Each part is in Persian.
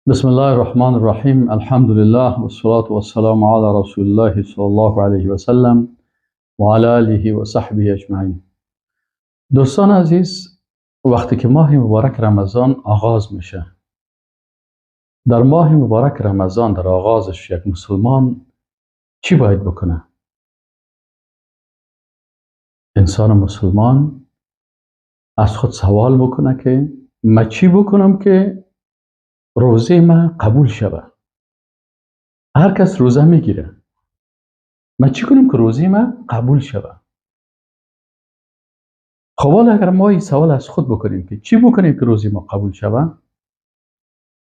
بسم الله الرحمن الرحیم. الحمد لله والصلاة والسلام علی رسول الله صلی الله علیه و سلم و علی آله و صحبه اجمعین. دوستان عزیز، وقتی که ماه مبارک رمضان آغاز میشه، در ماه مبارک رمضان در آغازش یک مسلمان چی باید بکنه؟ انسان مسلمان از خود سوال بکنه که من چی بکنم که روزه من قبول شوه. هر کس روزه میگیره، من چی کنم که روزه من قبول شوه؟ خب حالا اگر ما این سوال از خود بکنیم که چی بکنیم که روزه ما قبول شوه،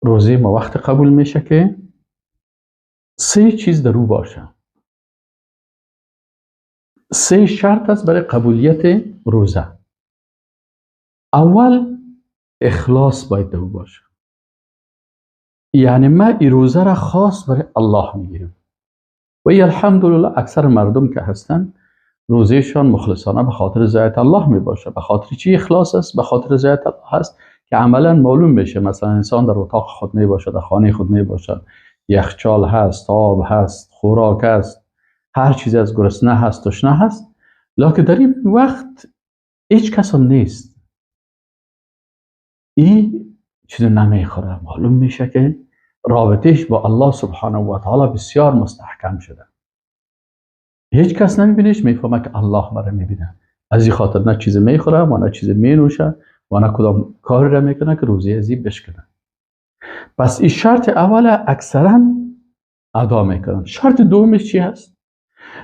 روزه ما وقت قبول میشه که سه چیز در او باشه. سه شرط است برای قبولیت روزه. اول، اخلاص باید در او باشه. یعنی ما این روزه را خاص برای الله میگیریم و ای الحمدلله اکثر مردم که هستن روزهشان مخلصانه به خاطر رضایت الله میباشه. به خاطر چی اخلاص است؟ به خاطر رضایت الله هست که عملا معلوم میشه. مثلا انسان در اتاق خود میباشه، در خانه خود میباشه، یخچال هست، آب هست، خوراک هست، هر چیز از گرسنه هست، تشنه هست، لکن در این وقت هیچ کس هم نیست، این چیز نمیخوره. معلوم میشه که رابطهش با الله سبحانه و تعالی بسیار مستحکم شده. هیچ کس نمیبینیش، میفهمه که الله مرا میبینه. از این خاطر نه چیز میخوره و نه چیز مینوشه و نه کدام کاری را میکنه که روزی از این بشکنه. پس این شرط اول اکثرا ادا میکنن. شرط دومش چی هست؟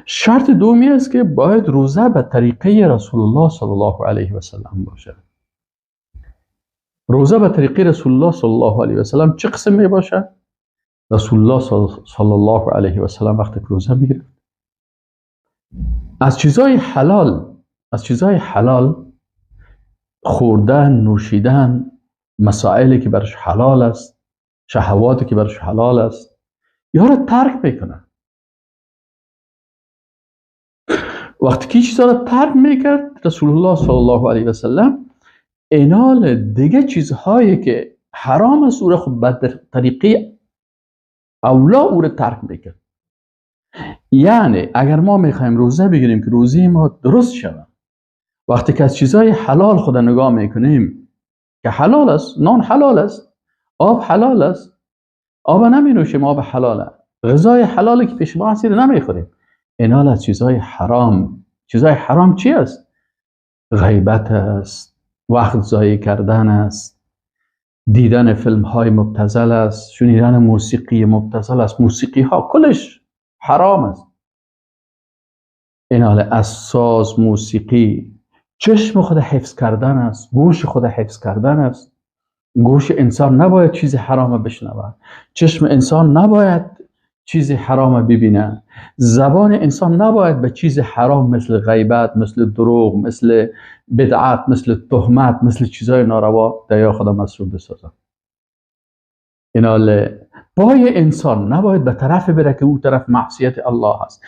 شرط دومی است که باید روزه به طریقه رسول الله صلی الله علیه و سلم باشه. روزه به طریقه رسول الله صلی الله علیه و سلم چه قسم می باشه؟ رسول الله صلی الله علیه و سلم وقتی که روزه میگرفت از چیزای حلال، از چیزای حلال خوردن، نوشیدن، مسائلی که برش حلال است، شهواتی که برش حلال است، یا را ترک میکنه. وقتی که چیزا را ترک میکرد رسول الله صلی الله علیه و سلم، اینال دیگه چیزهایی که حرام است او را خب به طریقه اولا او را ترک میکرد. یعنی اگر ما میخوایم روزه بگیریم که روزه ما درست شود، وقتی که از چیزهای حلال خود نگاه میکنیم که حلال است، نان حلال است، آب حلال است، آب نمی نوشیم، آب حلاله، غذای حلالی که پیش ما هست نمیخوریم. اینال از چیزهای حرام، چیزهای حرام چی است؟ غیبت است، وقت ضایع کردن است، دیدن فیلم های مبتذل است، شنیدن موسیقی مبتذل است، موسیقی ها کلش حرام است. اینال از ساز، موسیقی، چشم خود حفظ کردن است، گوش خود حفظ کردن است. گوش انسان نباید چیز حرام بشنود، چشم انسان نباید چیز حرام ببینه، زبان انسان نباید به چیز حرام مثل غیبت، مثل دروغ، مثل بدعت، مثل تهمت، مثل چیزهای ناروا در خدا مصروف بسازه. اینال پای انسان نباید به طرف بره که او طرف معصیت الله هست.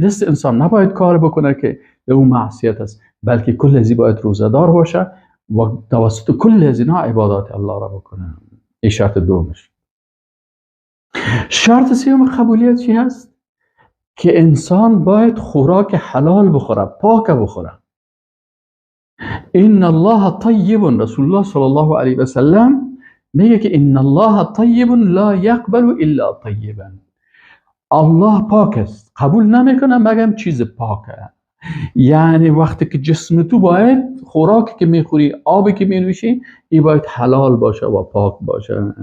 دست انسان نباید کار بکنه که او معصیت است، بلکه کل ازی باید روزه‌دار باشه و توسط کل از اینا عبادات الله را بکنه. این شرط دومش. شرط سوم قبولیت چی هست؟ که انسان باید خوراک حلال بخوره، پاک بخوره. ان الله طیب، رسول الله صلی الله علیه و سلم میگه که ان الله طیب لا یقبل الا طیبا. الله پاک است، قبول نمیکنه مگم چیز پاکه. یعنی وقتی که جسم تو باید خوراکی که میخوری، آبی که مینوشی، این باید حلال باشه و پاک باشه.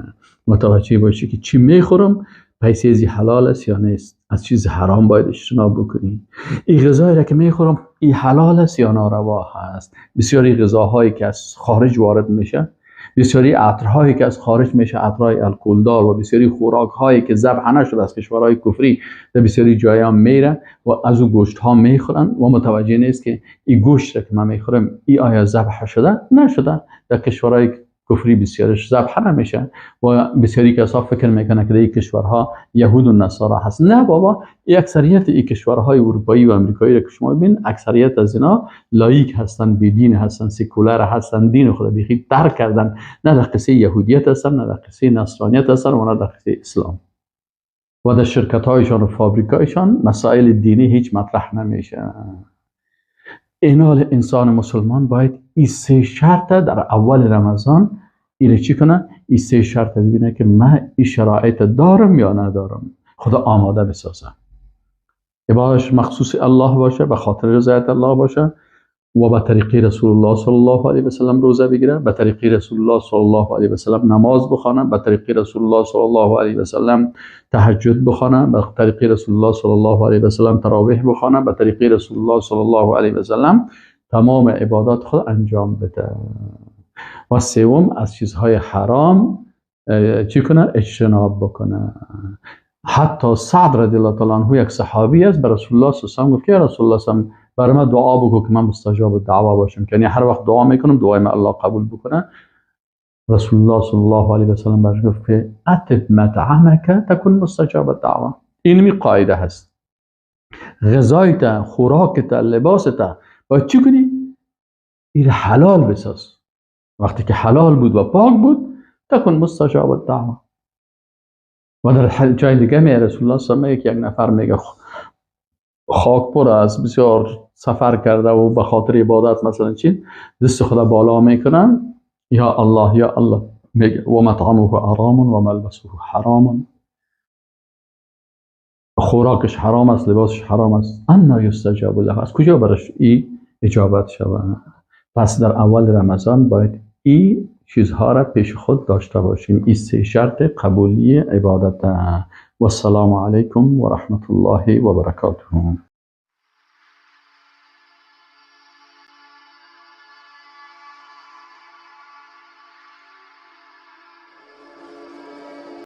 متوجه باشی که چی میخورم، پیسه ازی حلال است یا نیست، از چیز حرام باید اجتناب بکنی. این غذایی را که میخورم این حلال است یا ناروا هست. بسیاری غذاهایی که از خارج وارد میشه، بسیاری عطرهایی که از خارج میشه، عطرهای الکلدار، و بسیاری خوراکهایی که ذبح نشده از کشورهای کفری در بسیاری جایا میره و از او گوشت ها میخورن و متوجه نیست که این گوشت که من میخورم این آیا ذبح شده نشده. در کشورهای کفری بسیارش ذبح نمیشه و بسیاری کسا فکر میکنه که در این کشورها یهود و نصارا هست. نه بابا، اکثریت این کشورهای اروپایی و امریکایی را که شما ببین، اکثریت از اینا لایک هستن، بیدین هستن، سکولار هستن، دین خود بیخی ترک کردن، نه در قصه یهودیت هستن، نه در قصه نصرانیت هستن و نه در قصه اسلام. و در شرکت‌هایشان و فابریکایشان مسائل دینی هیچ مطرح نمیشه. اینال انسان مسلمان باید این سه شرط در اول رمضان ایره چی کنه؟ این سه شرط ببینه که من این شرایط دارم یا ندارم، خدا آماده بسازه. عبادش مخصوص الله باشه، به خاطر رضایت الله باشه و به طریقه رسول الله صلی الله علیه و سلم روزه بگیره، به طریقه رسول الله صلی الله علیه و سلم نماز بخوانه، به طریقه رسول الله صلی الله علیه و سلم تهجد بخوانه، به طریقه رسول الله صلی الله علیه و سلم تراویح بخوانه، به طریقه رسول الله صلی الله علیه و سلم تمام عبادات خود انجام بده. و سوم، از چیزهای حرام چی کنه؟ اجتناب بکنه. حتی سعد رضی الله تعالی عنه یک صحابی است، به رسول الله صلی الله علیه و سلم گفت که یا رسول الله صلی الله علیه و سلم برای من دعا بکن که من مستجاب دعوا باشم، یعنی هر وقت دعا میکنم دعای من الله قبول بکنه. رسول الله صلی الله علیه و سلم برش گفت که اطب مطعمک تکن مستجاب دعوا. اینمی قاعده هست. غذایت، خوراکت، لباست باید چی کنی؟ این حلال بساز. وقتی که حلال بود و پاک بود تکن مستجاب دعوا. و در جای دیگه می رسول الله صلی الله علیه و سلم یک نفر میگه خاک پر است، بسیار سفر کرده و به خاطر عبادت مثلا چی دست خدا بالا میکنن، یا الله یا الله، میگه و مطعمه حرام و ملبسه حرام، خوراکش حرام است، لباسش حرام است، انا یستجاب له، از کجا برش ای اجابت شود؟ پس در اول رمضان باید ای چیزها را پیش خود داشته باشیم، این سه شرط قبولی عبادت. و السلام علیکم و رحمت الله و برکاته.